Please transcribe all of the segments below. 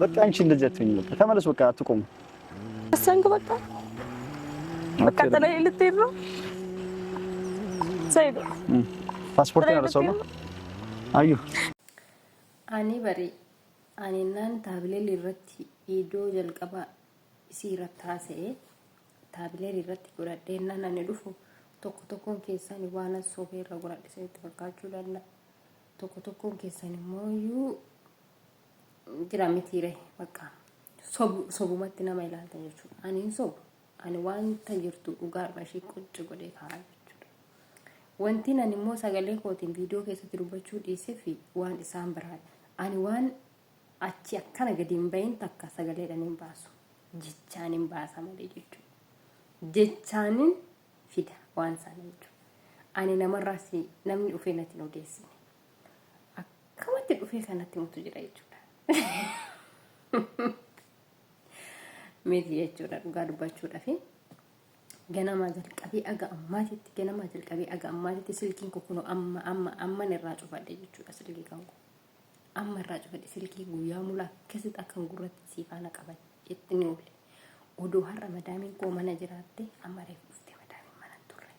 በቃ አንቺ እንደዚህ አትሁኝ። በቃ ተመለስ። በቃ አትቆሙ። ወሰንክ? በቃ በቃ ጥለኸኝ ልትሄድ ነው ሰይዶ? ፓስፖርት ጥለኸኝ ያረሰው ልትሄድ ነው ነው? አዩ። Ani bari ani naan taabileen irratti iddoo jalqaba isii irratti haasa'e taabileen irratti godhadhee naan ani dhufu tokko tokkoon keessan waan as soofee irra godhadhe isinitti fakkaachuu danda'a. Tokko tokkoon keessan immoo iyyuu jira mitiire bakka sobumatti nama ilaaltan jechuudha. Ani hin sobu. Ani wanta jirtu dhugaadhuma ishee qocci godhee kaa'a jechuudha. Wanti ani immoo sagalee kootiin viidiyoo keessatti dubbachuu dhiisee fi waan isaan biraadha. Ani waan achi akkana gadi hin bahin takka sagaleedhaan hin baasu. Jechaan hin baasa malee jechuudha. Jechaanin fida waan sana jechuudha. Ani namarraas namni dhufee natti hin odeessine. Akkamatti dhufee kanatti himutu jira jechuudha. Miti jechuudha dhugaa dubbachuudhaaf. Ganamaa jalqabee aga ammaatitti ganamaa jalqabee aga ammaatitti silkiin koo kunoo amma amma amman irraa cufadhe jechuudha silkii kan koo. Amma irraa cufadhe silkii guyyaa mulaa akkasitti akkan gurratti sii faana qaban itti ni oole. Odoo har'a madaamiin koo mana jiraatte amma reef dhufte madaamiin mana hin turre.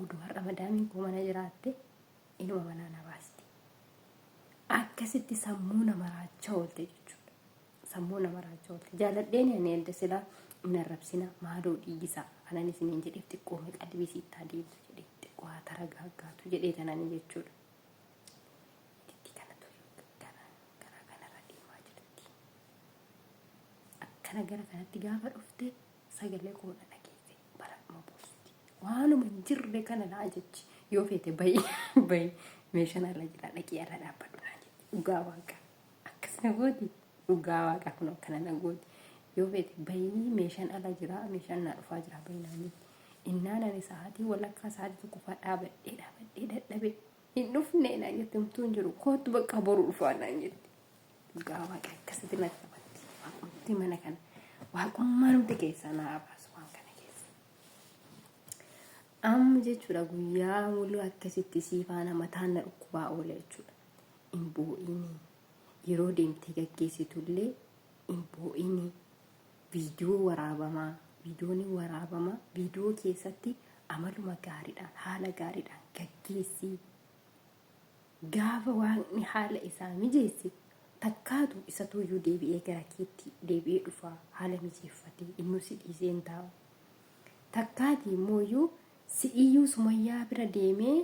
Odoo har'a madaamiin koo mana jiraatte inuma manaa na baasti. Akkasitti sammuu nama raachaa oolte jechuudha. Sammuu nama raachaa oolte. Jaaladheen ani edda silaa hin arrabsina maaloo dhiisaa kanan isiniin jedheef xiqqoo mee qalbii sitti haa deebitu jedhee xiqqoo haa taragaaggaatu jedhee tanani jechuudha. Itti kanatu gara karaa kanarra deemaa jirti. Akkana gara kanatti gaafa dhufte sagalee koo na dhageesse baradhuma boossi. Waanuma hin jirre kana naa jechi yoo feete bayi bayi meeshaan ala jira dhaqii ala dhaabbadhu naa jetti. Dhugaa waaqa akkas na gooti dhugaa waaqa kun akkana na gooti. Yoo feete bayii meeshaan ala jira meeshaan naa dhufaa jira bayi naa jetti. Innaan ani sa'aatii walakkaa sa'aatii tokko fa'aa dhaabadhee dhaabadhee dadhabe hin dhufne naan jette homtuu hin jiru kootu bakka boru dhufaa naan jette. Dhugaa waaqa akkasitti natti taphatti. Waaqumti mana kana waaqummaan humti keessaa naa baasu waan kana keessa. Amma jechuudha guyyaa muluu akkasitti sii faana mataan na dhukkubaa oola jechuudha. Hin boo'ini. Yeroo deemtee gaggeessitullee hin boo'ini. Viidiyoo waraabamaa. Viidiyoon waraabamaa. Viidiyoo keessatti amaluma gaariidhaan haala gaariidhaan gaggeessii. Gaafa Waaqni haala isaa mijeesse takkaatu isatuuyyuu deebi'ee gara keetti deebi'ee dhufa haala mijeeffatee innuu si dhiisee hin taa'u. Takkaati immooyyuu si'iyyuu Sumayyaa bira deemee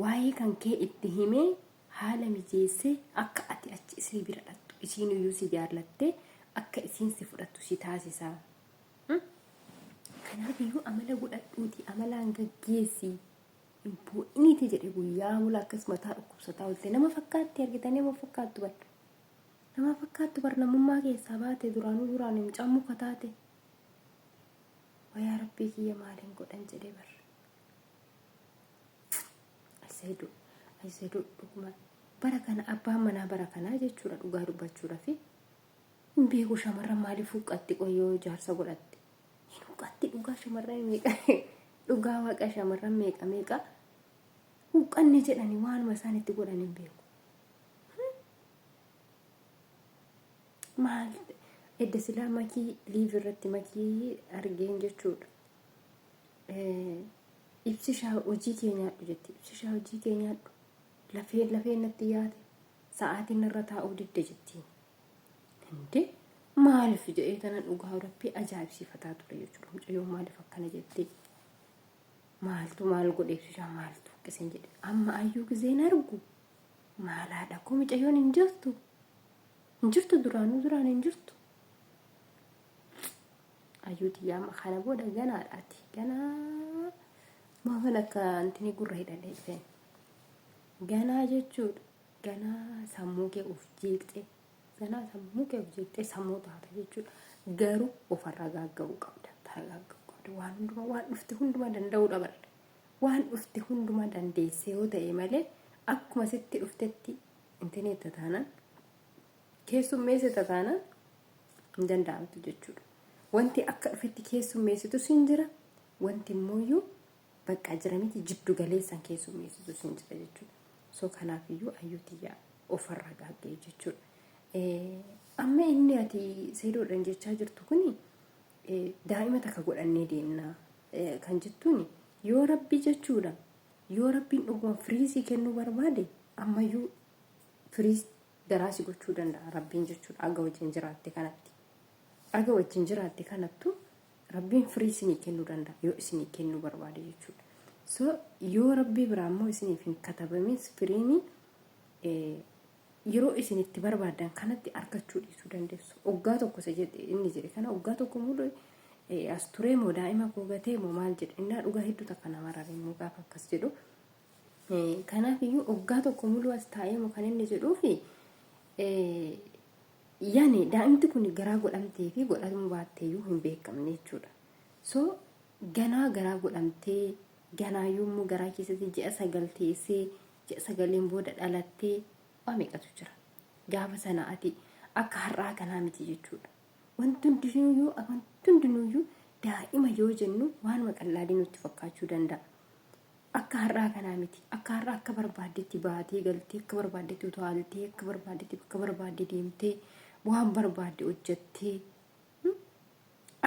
waa'ee kan kee itti himee haala mijeessee akka ati achi isii bira dhaqxu isiinuyyuu si jaallattee akka isiin si fudhattu si taasisa. Kanaafiyyuu amala godhadhuuti amalaan gaggeessi. Hin boo'iniiti jedhe guyyaa mula akkas mataa dhukkubsataa oolte nama fakkaatti argitanii nama fakkaattu bar nama fakkaattu bar namummaa keessaa baate duraanuu duraan mucaan muka taate wayaa rabbii kiyya maaliin godhan jedhe bar Aseedu aseedu dhuguma bara kana abbaan manaa bara kanaa jechuudha dhugaa dubbachuudha fi hin beeku shamarran maaliif huqqatti qoyyoo jaarsa godhatte Hin huqqatti dhugaa shamarran meeqa dhugaa waaqa shamarran meeqa meeqa huqqanne jedhani waanuma isaan itti godhan hin beeku. Maal edda silaa makii liiv irratti makii argeen jechuudha. Ibsishaa hojii kee nyaadhu jetti. Ibsishaa hojii kee nyaadhu. Lafeen lafeen natti yaate sa'aatiin irra taa'uu didde jettiin. Inde maaliif jedhee tanan dhugaa rabbii ajaa'ibsiifataa ture jechuudha. Mucayyoon maaliif akkana jettee maaltu maal godhe ibsishaa maaltu akkasiin jedhe. Amma ayyuu gizeen argu maal haadha koo mucayyoon hin jirtu. Hin jirtu duraanuu duraan hin jirtu. Ayyuu tiyyaa amma kana booda ganaadhaati. Ganaa maafan akka antini gurra hidhadhee dhufeen. Ganaa jechuudha. Ganaa sammuu kee of jeeqxee ganaa sammuu kee of jeeqxee sammuu taata jechuudha. Garuu ofarraa gaagga'uu qabda. Taragaagga'uu qabda. Waan hundumaa waan dhufte hundumaa danda'uu dhabar. Waan dhufte hundumaa dandeessee yoo ta'e malee akkuma sitti dhuftetti intineetta taanaan keessummeessita taanaan hin danda'amtu jechuudha. Wanti akka dhufetti keessummeessitus hin jira. Wanti immoo Baqqaa jira miti jiddu galeessaan keessummeessitu sin jira jechuudha. So kanaafiyyuu ayyuu tiyya ofarraa gaagga'e jechuudha. Amma inni ati Sayidoodhaan jechaa jirtu kuni daa'ima takka godhannee deemna kan jettuuni yoo rabbi jechuudha yoo rabbiin dhuguma firii sii kennuu barbaade ammayyuu firii garaa si gochuu danda'a rabbiin jechuudha aga wajjin jiraatte kanatti. Aga wajjin jiraatte kanattu rabbiin firii isinii kennuu danda'a yoo isinii kennuu barbaade jechuudha. So yoo rabbii biraa immoo isiniif hin katabamin firiin yeroo isin itti barbaaddan kanatti argachuu dhiisuu dandeessu. Oggaa tokko isa jedhe inni jedhe kana oggaa tokko mulu as turee moo daa'ima koo gatee moo maal jedhe innaa dhugaa hedduu takka nama rare immoo gaafa akkas jedhu. Kanaaf iyyuu oggaa tokko mulu as taa'ee moo kan inni jedhuufi yaani daa'imti kun garaa godhamtee fi godhamuu baatteeyyuu hin beekamne jechuudha. So ganaa garaa godhamtee ganaayyuu immoo garaa keessatti ji'a 9 teessee ji'a 9n booda dhalattee waa meeqatu jira. Gaafa sana ati akka har'aa kanaa miti jechuudha. Wanti hundinuyyuu wanti hundinuyyuu daa'ima yoo jennu waanuma qallaalii nutti fakkaachuu danda'a. Akka har'aa kanaa miti. Akka har'aa akka barbaaddetti baatee galtee akka barbaaddetti utaaltee akka barbaaddetti bakka barbaadde deemtee waan barbaadde hojjettee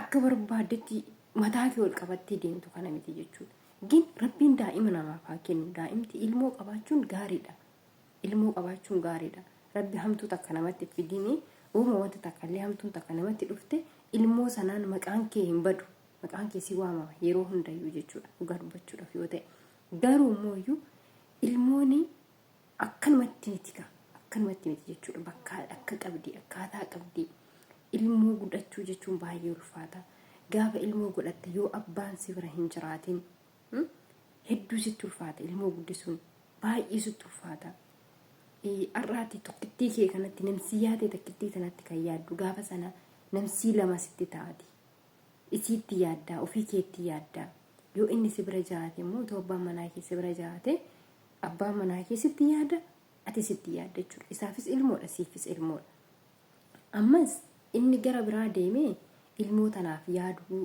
akka barbaaddetti mataa kee ol qabattee deemtu kana miti jechuudha. Gin rabbiin daa'ima namaaf haa kennu. Daa'imti ilmoo qabaachuun gaariidha. Ilmoo qabaachuun gaariidha. Rabbi hamtuu takka namatti hin fidini. Uuma wanta takka illee hamtuun takka namatti dhufte ilmoo sanaan maqaan kee hin badu. Maqaan kee si waamama yeroo hundayyuu jechuudha. Dhugaa dubbachuudhaaf yoo ta'e. Garuu immoo iyyuu ilmooni akkanumatti miti kaa. Akkanumatti miti jechuudha. Bakka akka qabdi, akkaataa qabdi. Ilmoo godhachuu jechuun baay'ee ulfaata. Gaafa ilmoo godhatte yoo abbaan si bira hin jiraatin hedduu sitti ulfaata ilmoo guddisuun. Baay'ee sitti ulfaata. Har'aati tokkittii kee kanatti namsii yaate takkittii sanatti kan yaaddu gaafa sana namsii lama sitti taati. Isiitti yaaddaa ofii keetti yaaddaa. Yoo inni si bira jiraate immoo otoo abbaan manaa kee si bira jiraate abbaan manaa kee sitti yaada ati sitti yaadda jechuudha. Isaafis ilmoodha siifis ilmoodha. Ammas inni gara biraa deemee ilmoo tanaaf yaaduu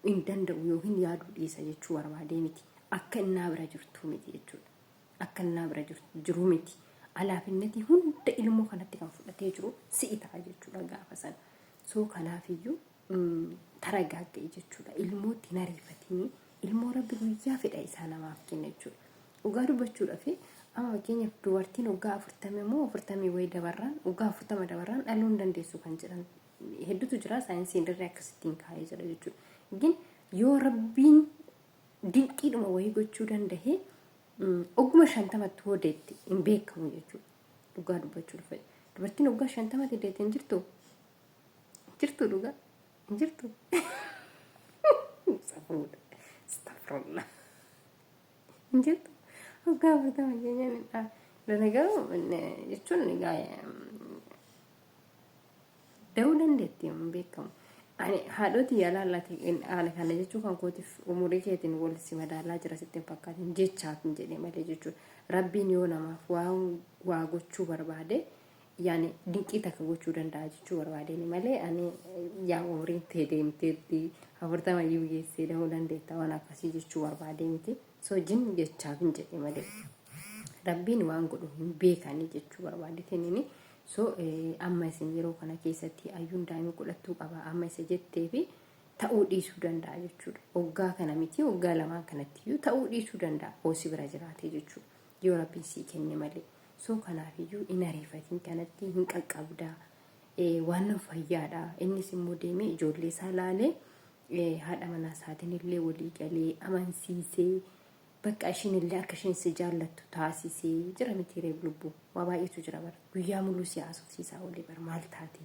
hin danda'u yookiin yaaduu dhiisa jechuu barbaadee miti. Akka innaa bira jirtuu miti jechuudha. Akka innaa bira jiruu miti. Alaafinnatii hunda ilmoo kanatti kan fudhatee jiru si'i ta'a jechuudha gaafa sana. So kanaafiyyuu taragaagga'i jechuudha. Ilmootti hin ariifatinii. Ilmoo rabbi guyyaa fedha isaa namaaf kenna jechuudha. Dhugaa dubbachuudhaaf amma fakkeenyaaf dubartiin waggaa afurtamii moo afurtamii wayii dabarraan waggaa 40 dabarraan dhaluu hin dandeessu kan jedhan hedduutu jira saayinsiin irra akkasittiin kaa'ee jira jechuudha. Gin yoo rabbiin dinqiidhuma wayii gochuu danda'e oguma 50tti hoo deette hin beekamu jechuudha. Dhugaa dubbachuu dhufe. Dubartiin waggaa 50tti deette hin jirtu? Jirtu dhugaa? Hin jirtu? Safuudha. Astagfirullah. Hin jirtu? Waggaa 40 keenyaan hin dhaabe. Dalagaa jechuun egaa Da'uu dandeetti hin beekamu. Ani haadhoti yaalaa laati haala kana jechuu kan kootiif umurii keetiin wal si madaalaa jira sitti hin fakkaatin jechaaf hin jedhee malee jechuudha. Rabbiin yoo namaaf waa waa gochuu barbaade yaani dinqii takka gochuu danda'a jechuu barbaadeen malee ani yaa umuriin tee deemteetti 40 iyyuu geessee da'uu dandeetta waan akkasii jechuu barbaadee miti. So jin jechaaf hin jedhee malee. Rabbiin waan godhu hin beekanii jechuu barbaadeetiin So amma isin yeroo kana keessatti ayyuun daa'ima godhattuu qaba amma isa jettee fi ta'uu dhiisuu danda'a jechuudha. Waggaa kana miti waggaa lamaan kanatti iyyuu ta'uu dhiisuu danda'a hoo si bira jiraate jechuudha. Yoo rabbiin sii kenne malee. So kanaafiyyuu hin ariifatin kanatti hin qaqqabdaa. Waan fayyaadha. Innis immoo deemee ijoollee isaa laalee haadha manaa isaatiin illee walii galee amansiisee Bakka ishiin illee akka isheen si jaallattu taasisee jira miti reeb lubbuu. Waa baay'eetu jira bara. Guyyaa muluu si haasofsiisaa oolee bara maal taate?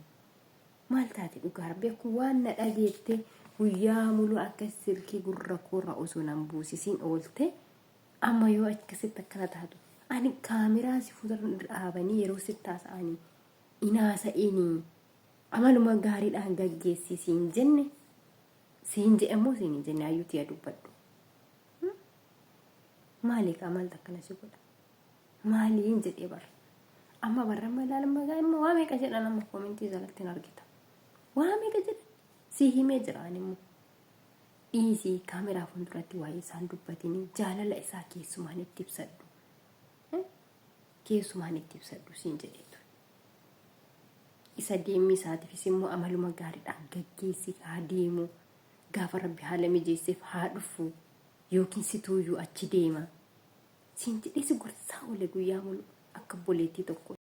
Maal taate dhugaa rabbi akkuma waan na dhageette guyyaa muluu akka silkii gurra koorra osoo nan buusisiin oolte amma yoo akkasitti akkana taatu ani kaameraa si fuuldura dhaabanii yeroo sitti haasa'anii hin haasa'inii amaluma gaariidhaan gaggeessii siin jenne siin jedhamoo siin hin jenne hayyuutti yaa dubbadhu. Maali kaa maaltu akkana si godha? Maaliin jedhee bara. Amma barra amma ilaala amma immoo waa meeqa jedhan amma koomentii jalatti hin argita. Waa meeqa jedhan si himee jira ani immoo. Dhiisii kaameraa fuulduratti waa'ee isaan dubbatini jaalala isaa keessumaan itti ibsadhu. Keessumaan itti ibsadhu siin jedhee ture. Isa deemmii isaatiifis immoo amaluma gaariidhaan gaggeessi haa deemu. Gaafa Rabbi haala mijeesseef haa dhufu yookiin situuyyuu achi deema. Siin jedhee si gorsaa oole guyyaa mulu akka obboleettii tokko.